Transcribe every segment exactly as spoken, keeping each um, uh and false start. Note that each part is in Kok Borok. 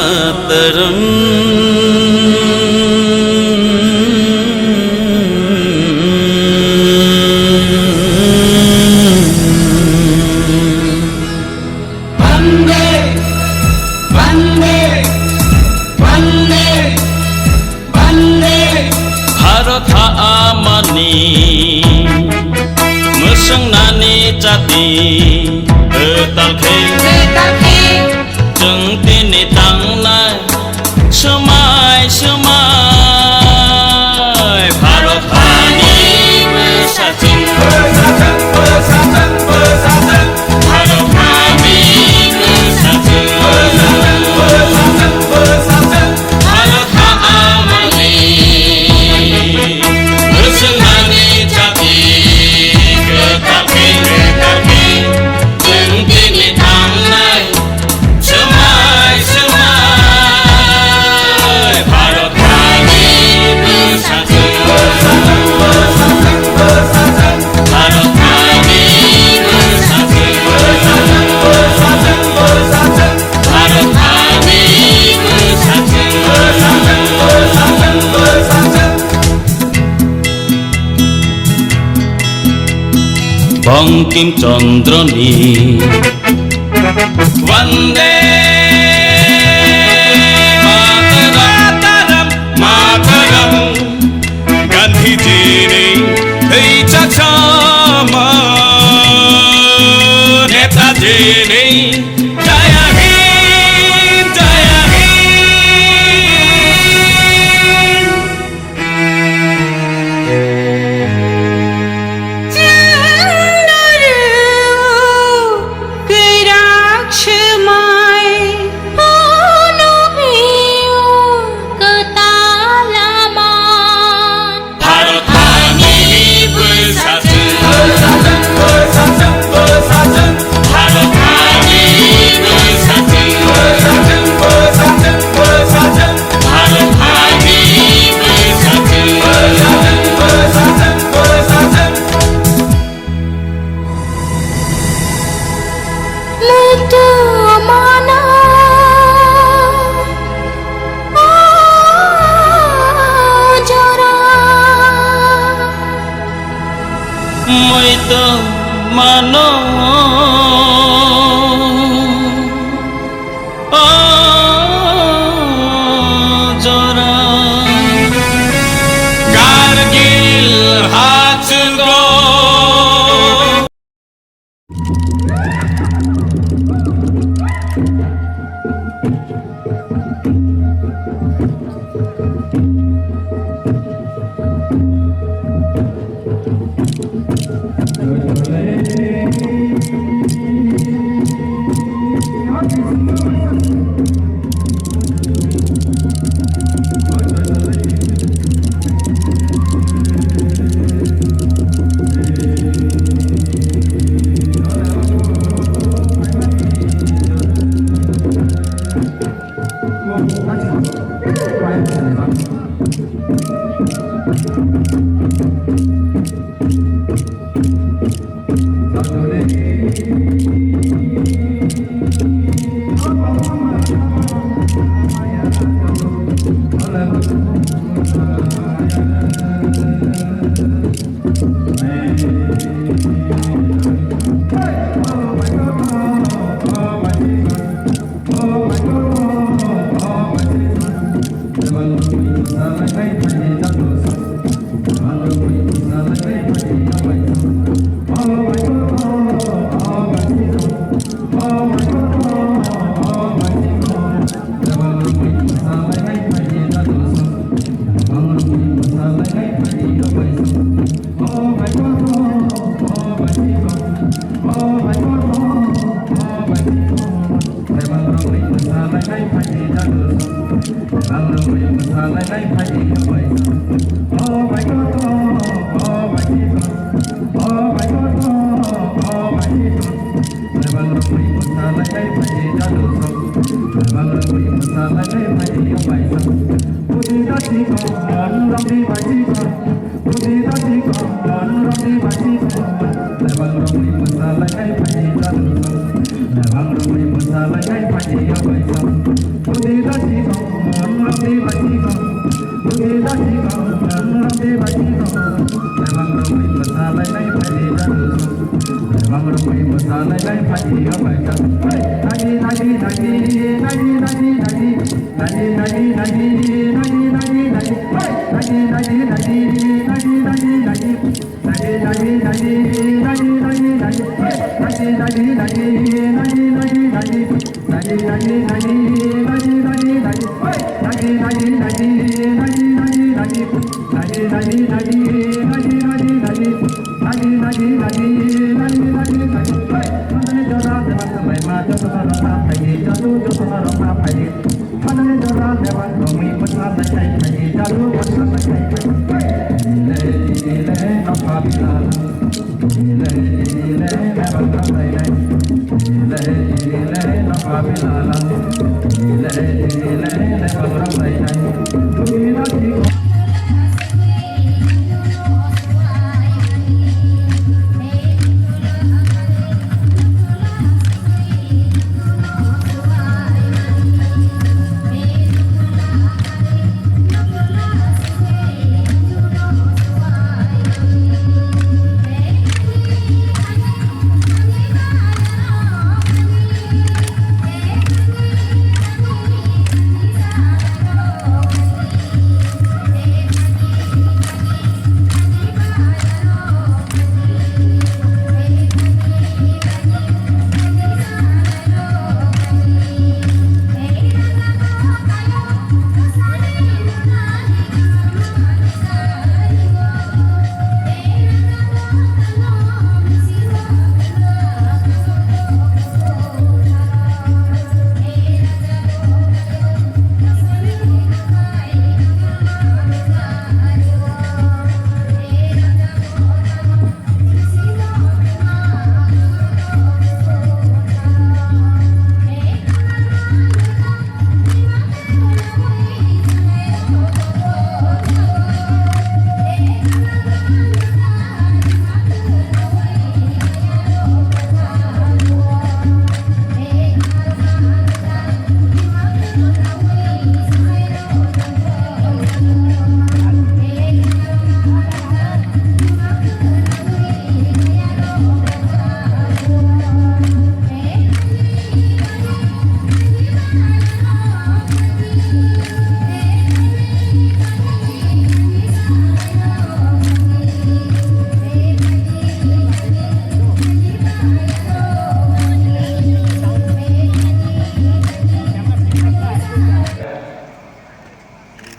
Mataram. Bande, bande, bande, bande. Bharat ha amani mwswngnani chati, kwtal khe, kwtal khe chwng tini tangnai swmai swmai. Bharat hani bwsa chwng, bwsa chwng, bwsa chwng, bwsa chwng. Bharat hani bwsa chwng, bwsa chwng, bwsa chwng, bwsa chwng. Bharat ha amani mwswngnani chati, kwtal khe, kwtal khe chwng tini tangnai swmai swmai. Bharat hani bwsa chwng, bwsa chwng, bwsa chwng, bwsa chwng. Bharat hani bwsa chwng, bwsa chwng, bwsa chwng, bwsa chwng. Bharat hani bwsa chwng, bwsa chwng, bwsa chwng, bwsa chwng. Bankim Chandra ni Vande Mataram, Mataram. Gandhiji ni thwi chaksa ma, Netaji ni Jai Hind, Jai Hind. Kwrak swmai phunukmio kwtal lama. Bharat hani bwsa chwng, bwsa chwng, bwsa chwng, bwsa chwng. Bharat hani bwsa chwng, bwsa chwng, bwsa chwng, bwsa chwng. Bharat hani bwsa chwng, bwsa chwng, bwsa chwng, bwsa chwng. Muitu mano o jora. Muitu mano o jora. Kargil hachwgo.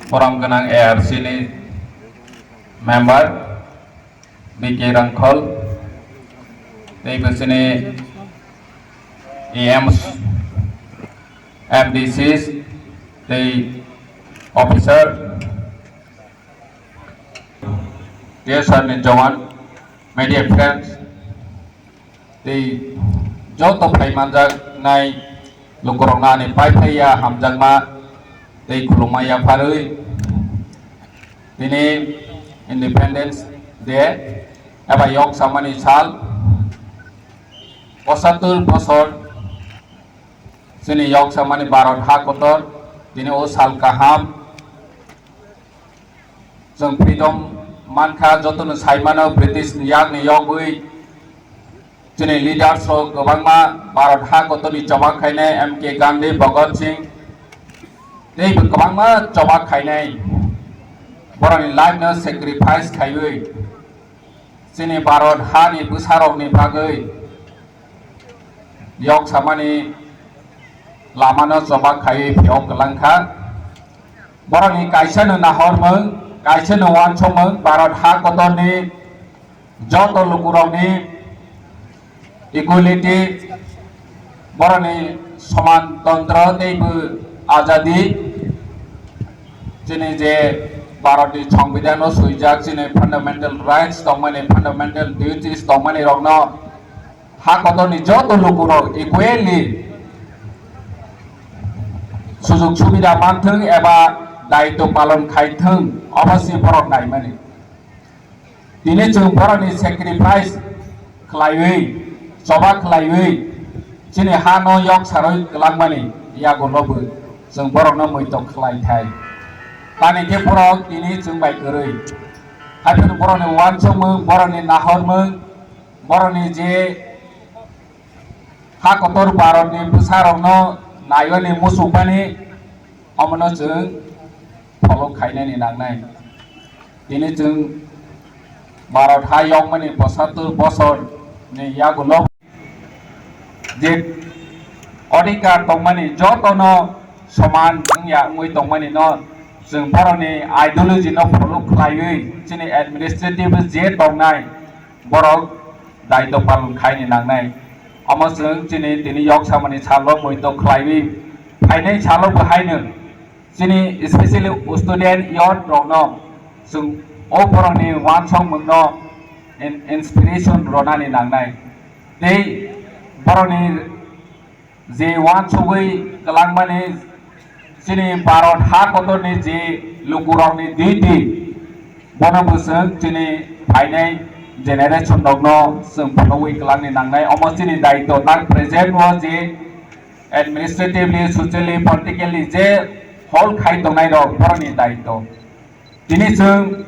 Borom gwnang A R C ni member B K Rangkhol, tei bwswni A Ms, M D Cs, tei officer, T S R ni jowan, media friends, tei joto phai manjaknai lukurokno ani pai phaiya hamjakma tei khulumma yapharwi tini Independence Day eba yok samani sal pochattor bosor chini yok samani Bharat ha kotor tini o sal kaham. Chwng freedom mankha, jotono sai mano, British ni yakni yogwi chini leaders rok kwbangma Bharat ha kotorni choba khainai, M K Gandhi, Bhagat Singh, tei bo kwbangma choba khainai, borokni life no sacrifice khaiwi chini Bharat hani bwsarokni bagwi yok samani lamano choba khaiwi phiyok kwlangkha. Borokni kaisano nahormung, kaisano uansukmung, Bharat ha kotorni joto lukurokni equality, borokni soman tontro tei bo ajadi, chini je Bharatni Songbidanno swijak, chini fundamental rights tongmani, fundamental duties tongmani rokno ha kotorni joto lukurok equally sujog subida manthwng eba daitw palon khaithwng, obo se borok naimani. Tini chwng borokni sacrifice khlaiwi, choba khlaiwi, chini ha no yok sarwi kwlangmani yago nobo chwng borokno muitok khlai thai. Tani khe borok tini chwng bai kwrwi. Haphino borokni uansukmung, borokni nahormung, borokni je ha kotor Bharatni bwsarokno naiwani muchungmani omono chwng follow khainani nangnai. Tini chwng Bharat ha yokmani pochattor bosorni yagulo je odhikar tongmani jotono soman wngya wngwi tongmani no chwng borokni ideology no follow khlaiwi chini administrative je tongnai borok daitw palon khaini nangnai. Omo chwng chini tini yok samani salo muitok khlaiwi phainai salo bo haino chini specially student youth rokno chwng o borokni uansukmungno in-, inspiration rwnani nangnai. Tei borokni je uansugwi kwlangmani chini Bharat ha kotorni je lukurokni duty, bono bo chwng chini phainai generation rokno chwng phunugwi kwlangni nangnai. Omo chini daitw tak present o je administratively, socially, politically je hold khai tongnai rok borokni daitw. Tini chwng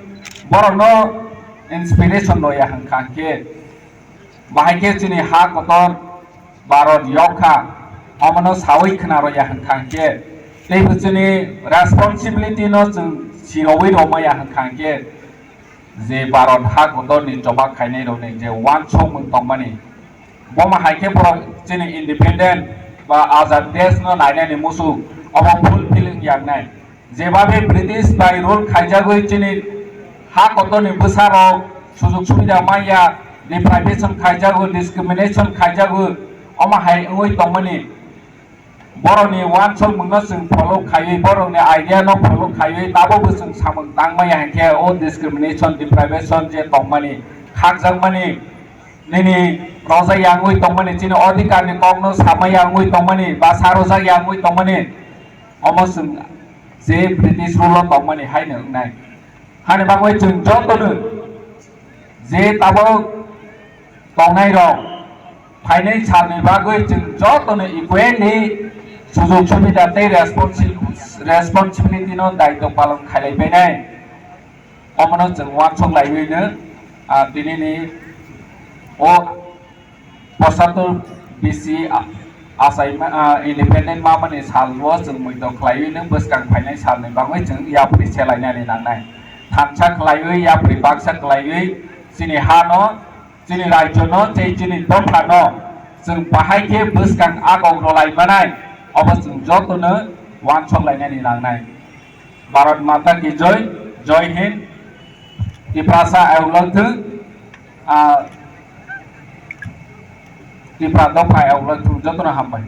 borokno inspiration rwya hwnkha khe, bahai khe chini ha kotor Bharat yokha, omono sawi khna rwya hwnkha khe, teibo chini responsibility no chwng sirogwi rwmaya hwnkha khe, je Bharat ha kotorni choba khainai rokni je uansukmung tongmani, bomo hai khe borok chini independent ba azad desh no nainani musu obo fulfill wngya wngnai. Jebabe British bai rule khaijagwi chini ha kotorni bwsarok sujug subida manya, deprivation khaijago, discrimination khaijago, omo hai wngwi tongmani borokni uansukmungno chwng follow khaiwi, borokni idea no follow khaiwi, tabukbo chwng samung tangmaya hinkhe o discrimination, deprivation je tongmani, khakjakmani, nini rojak yangwi tongmani, chini odhikarni kokno samaya wngwi tongmani, ba sa rojak yangwi tongmani, omo chwng je British rule o tongmani haino wngnai. Hani bagwi chwng jotono je tabuk tongnai rok phainai salni bagwi chwng jotono equally sujug subida tei responsi-, responsibility no daitw palon khailai bainai. Omono chwng uansuk laiwi no, ah, tinini o pochattor B C a-, achaima, ah, independent mamani salo chwng muitok khlaiwi no bwskang phainai salni bagwi chwng yapri selainani nangnai. Thansa khlaiwi, yapri baksa khlaiwi chini hano, chini rajyono, tei chini dophano chwng bahai khe bwskang agok rwlai manai, obo chwng jotono uansuk lainani nangnai. Bharat Mata ki Jai, Jai Hind, Tiprasa ayuk lagthwng, ah, Tipra dopha ayuk lagthwng, jotono hambai.